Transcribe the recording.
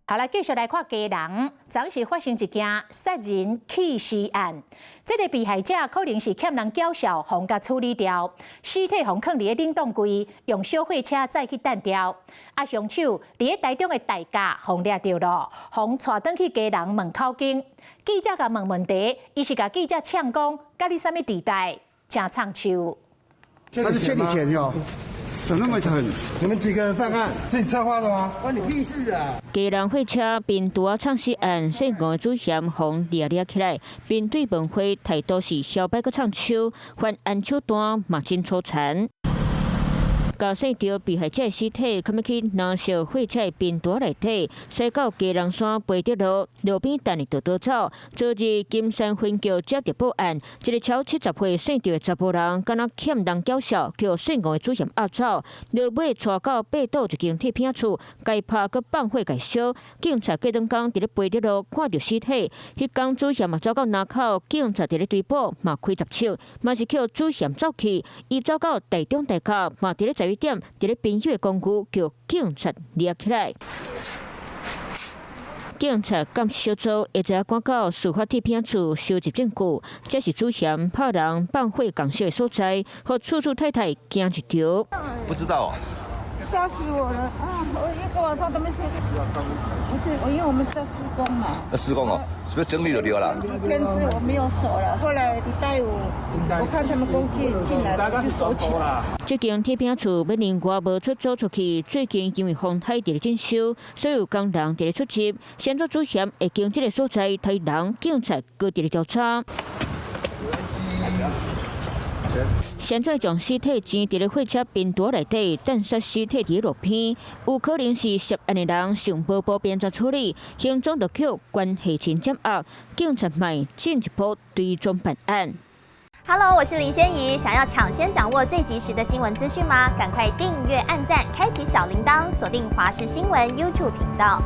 好來，繼續來看基隆，昨昏是發生一件殺人棄屍案。這個被害者可能是欠人繳數，予人共處理掉，屍體予人囥佇咧冷凍櫃，用小貨車載去擲掉。啊，兇手佇咧台中的代駕予人掠著囉，予人帶轉去基隆問口供。記者共問問題，伊是共記者嗆講，佮你啥物底代，誠創手。他是欠你錢喲。怎麼那麼狠？你們幾個人犯案，是你策劃的嗎？關你屁事啊！基隆貨車貧毒仔藏屍案，姓吳的主嫌予人掠掠起來，面對問話態度是囂擺閣創手，犯案手段嘛真粗殘。共生著被害者屍體，囥欲去藍色貨車貧袋內底，駛到基隆山培德路路邊等伊就逃走。昨日金山分局接著報案，一个超70歲姓趙的查埔人，敢若欠人繳數，予姓吳的主嫌押走，落尾帶到八堵一間鐵餅厝，共拍閣放火共燒。警察過兩工佇咧培德路看著屍體，彼工主嫌嘛走到林口，警察佇咧追捕，嘛開十槍，嘛是予主嫌走去，伊走到台中代駕，嘛佇咧11點，佇咧朋友的公寓予警察掠起來。警察鑑識小組下晝趕到事發鐵餅厝收集證據，這是主嫌拍人放火共燒的所在，予厝主太太驚一跳。不知道。嚇死我了啊！我一個晚上都沒睡。不是，我因為我們在施工嘛。那施工哦，是不是整理就對了？幾天是我沒有鎖了，後來禮拜五我看他們工具進來就鎖起來。這間鐵餅厝欲另外無出租出去，最近因為風颱佇咧整修，所有工人佇咧出入，先做主嫌會經這个所在刣人，警察閣佇咧調查。先做將屍體擠佇咧貨車貧袋內底，擲殺屍體佇路邊，有可能是涉案的人想無步變怎處理，行蹤就予關係親掌握，警察嘛進一步追蹤辦案。 Hello，我是林仙怡，想要搶先掌握最及時的新聞資訊嗎？趕快訂閱、按讚、開啟小鈴鐺，鎖定華視新聞 YouTube 頻道。